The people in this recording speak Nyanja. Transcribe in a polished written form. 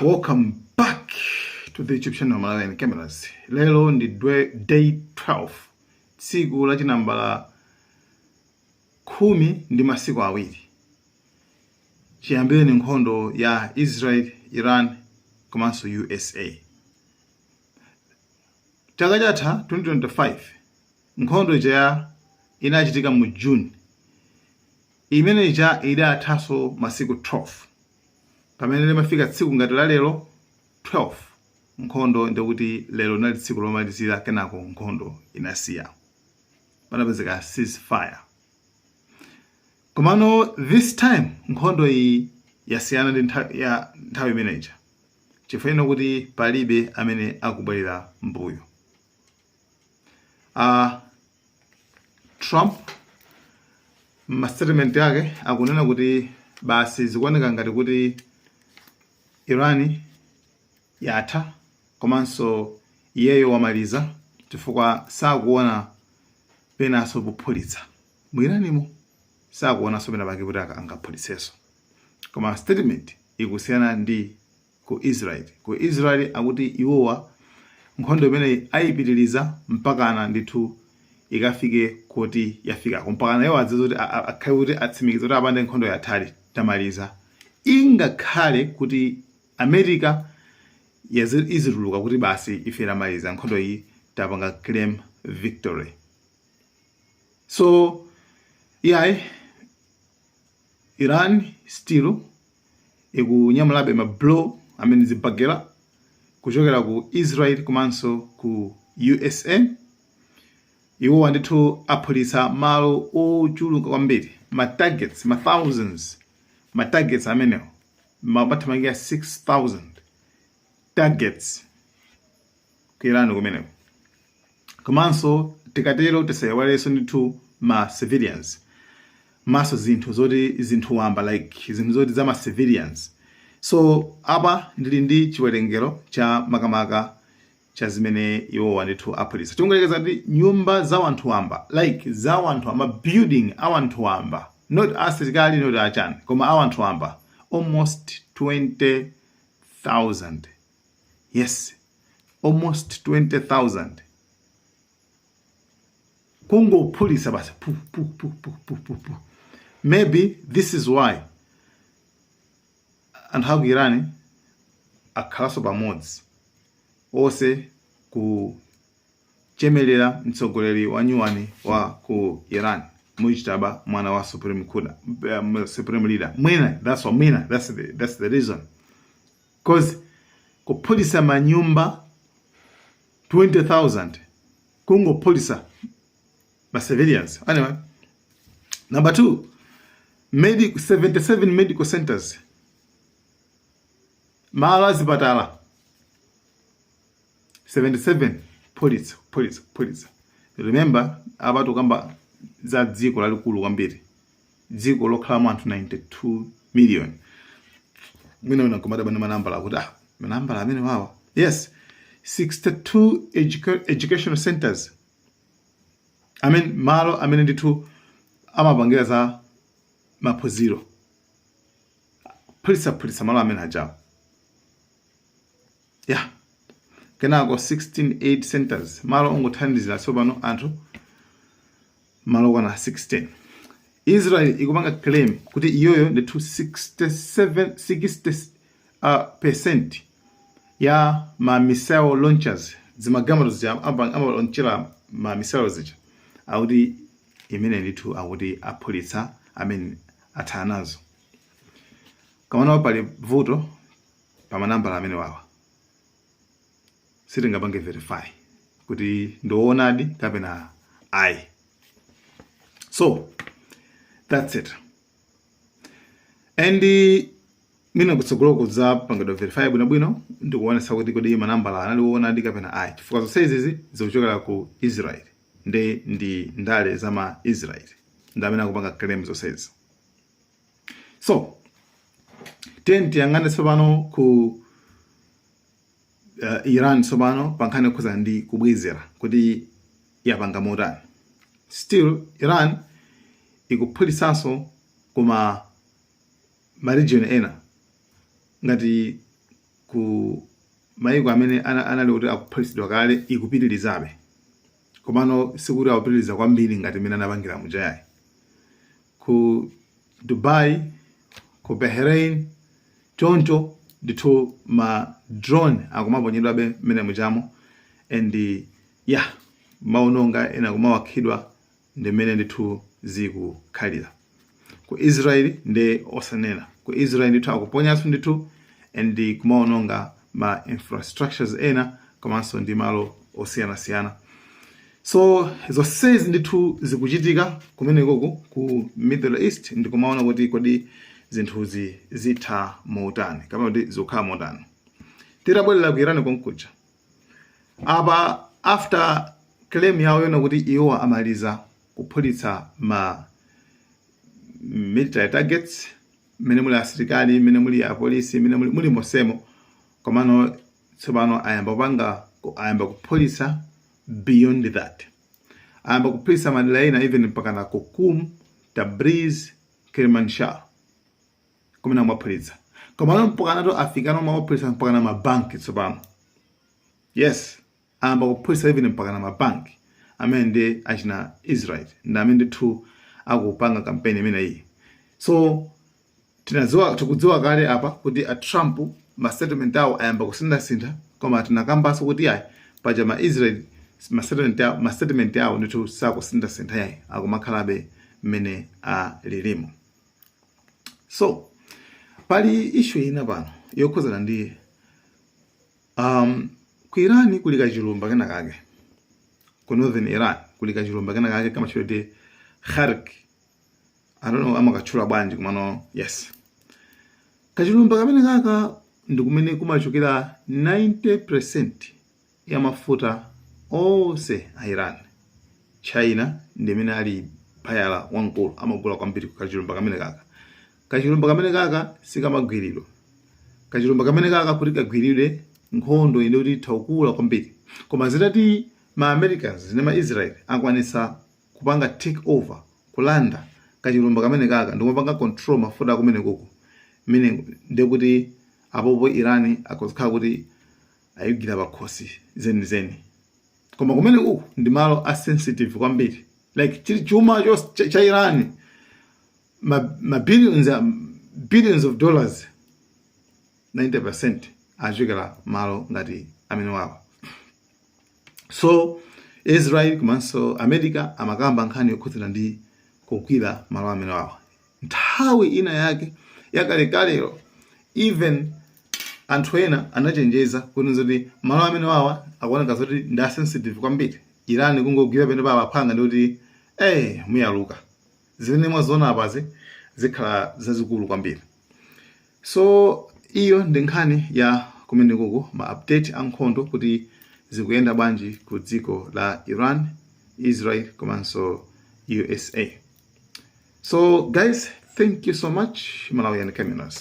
Welcome back to the YouTube channel Malawian Cameras. Lero ndi day 12, tsiku lachinambala 12 chiyambireni nkhondo ya Israel, Iran komanso USA. Chaka chatha 2025, nkhondo ija inachitika mu June. Imene ija idathanso masiku 12. Pamene limafika tsiku ngati la lero 12, nkhondo ndikuti lero linali tsiku lomalizira. Kenako nkhondo inasiya, panapezeka ceasefire. Komano this time nkhondo iyi yasiyana ndi ya nthawi imeneja, chifukwa kuti palibe amene akubwerera mbuyo. Trump ma statement yake akunena kuti basi, zikuoneka ngati kuti Iran yatha, komanso iyeyo wamaliza, chifukwa sakuona penanso kuphulitsa mu Iranimo, sakuonanso pena pake kuti angaphulitsenso. Koma statement ikusiyana ndi ku Israel. Ku Israel akuti iwowa nkhondo imeneyi ayipitiriza mpakana ndithu ikafike kuti yafikako, mpakana iwo adziwe kuti akhale kuti atsimikiza kuti apande nkhondo yathali, tamaliza, ingakhale kuti America izituluka kuti basi, ife tamaliza nkhondo iyi, tapanga claim victory. So iyayi, Iran still ikunyamulabe ma blow amene zibagera kuchokera ku Israel komanso ku USA. Iwowa ndithu aphulitsa malo ochuluka kwambiri, ma targets, ma thousands, ma targets amenewo mathamangira 6000 targets ku Iran kumeneko. Komanso tikatero tisayiwalenso ndithu ma civilians, maso zinthu zoti zinthu wamba, like zinthu zoti za ma civilians. So apa ndili ndi chiwerengero cha makamaka cha zimene iwowa ndithu aphulitsa. Tikungelekeza ndi nyumba za wanthu wamba, like za wanthu, ama building a wanthu wamba, not asilikali, not achani, koma a wanthu wamba, almost 20,000. Yes, almost 20,000 kungophulitsa basi, pu pu pu pu pu pu pu. Maybe this is why anthu aku Iran akhalanso pamodzi onse kuchemelera mtsogoleri wa nyuwani wa ku Iran, Mujtaba, mwana wa supreme kuda, supreme leader. Mwina that's what, mwina that's the reason, 'cause kuphulitsa manyumba 20,000, kungophulitsa ma civilians. Anyway, number two, 77 medical centers, malo azipatala 77, phulitsa, phulitsa, phulitsa. Remember, apa tikamba za dziko lalikulu kwambiri, dziko lokhalamo anthu 92 million. Mwina wina nkumadabwa ndi manambala akuti, ah, manambala amene wawa. Yes, 62 educational centers, I mean, malo amene ndithu amapangira za maphunziro, phulitsa, phulitsa malo amene ajawo. Yeah, kenako 16 aid centers, malo ongothandizira tsopano anthu, malo okwana 16. Israel ikupanga claim kuti iyoyo ndithu 67 60 percent ya ma missile launchers, zimagalimoto zija amalaunchera ma missile zija, akuti imene ndithu akuti aphulitsa, amene athana nazo. Kamano pali vuto pa manambala amene wawa, sitingapange verify kuti ndioonadi kapena ayi. So that's it. And mina kutsogolo kudzapangidwa verify bwinobwino ndikuonesa kuti kodi manambala anali woonadi kapena ayi, chifukwa zonse izizi zikuchokera ku Israel, ndi ndale za ma Israel ndi amene akupanga claim zonsezi. So tiye tiyang'ane tsopano ku Iran tsopano pa nkhani yokhuzana ndi kubwezera, kuti yapanga motani. Still Iran ikuphulitsanso kuma ma region ena ngati Ku maiko amene anali kuti akuphulitsidwa kale ikupitirizabe, komano sikuti akupitiriza kwambiri ngati imene anapangira mujayayi. Ku Dubai, ku Bahrain, choncho ndithu ma drone akumaponyedwabe mmene mujamo and yeah, maononga ena kumawakhidwa, ndi mmene ndithu zikukhalira. Ku Israel ndi osanena, ku Israel ndithu akuponyanso ndithu and kumaononga ma infrastructures ena komanso ndi malo osiyanasiyana. So zonsezi ndithu zikuchitika kumenekoko ku Middle East, ndikumaona kuti kodi zinthuzi zitha motani kapena kuti zikukhala motani. Titabwerera ku Iran konkuja apa, after claim yawo yona kuti iwo amaliza kuphulitsa ma military targets mmene muli asilikali, mmene muli apolisi, mmene muli mosemo, komano tsopano ayamba kuphulitsa beyond that, ayamba kuphulitsa madera ena, even mpaka na ku Qom, Tabriz, Kermanshah, kumene amaphulitsa. Komano mpakanato afikano mawaphulitsa mpaka na mabanki tsopano. Yes, ayamba kuphulitsa even mpaka na mabanki amene ndi achina Israel, ndi amene ndithu akupanga kampeni imeneyi. So tinadziwa, tikudziwa kale apa kuti a Trump ma statement awo ayamba kusinthasintha, koma tinakambanso kuti ayi, paja ma Israel ma statement awo ndithu sakusinthasintha yayi, akumakhalabe mmene alilimo. So pali issue ina pano yokhuzana ndi ku Iran kuli kachilumba kena kake, ku northern Iran kuli kachilumba kena kake kamatchedwa kuti Kharg. I don't know amakatchula bwanji, komano yes, kachilumba kamene kaka ndi kumene kumachokera 90% ya mafuta onse a Iran. China ndi imene ali buyer wamkulu, amagula kwambiri kachilumba kamene kaka. Kachilumba kamene kaka sikamagwiridwa. Kachilumba kamene kaka kuti kagwiridwe, nkhondo inde kuti itha kukula kwambiri. Koma zitati ma Americans ndi ma Israel akwanisa kupanga take over, kulanda kachilumba kamene kaka ndikumapanga control mafuta akumene koko, mmene ndekuti apopo Iran akuzikhala kuti ayigwira pakhosi zenizeni. Koma kumene kuku ndi malo a sensitive kwambiri, like chili chuma cha Iran, ma billions of dollars, 90% achokera malo ngati amene wawa. So Israel komanso America amakamba nkhani yokhudzana ndi kugwira malo amene wawa. Nthawi ina yake yakalekalero even anthu ena anachenjeza kuti zoti malo amene wawa akuoneka zoti ndi a sensitive kwambiri, Iran kungogwira pene papa phanga ndi kuti muyaluka, zimene mwaziona apazi zikhala zazikulu kwambiri. So iyo ndi nkhani ya kumenekoko, ma update a nkhondo kuti zikuyenda bwanji ku dziko la Iran, Israel komanso USA. So guys, thank you so much, Malawian Cameras.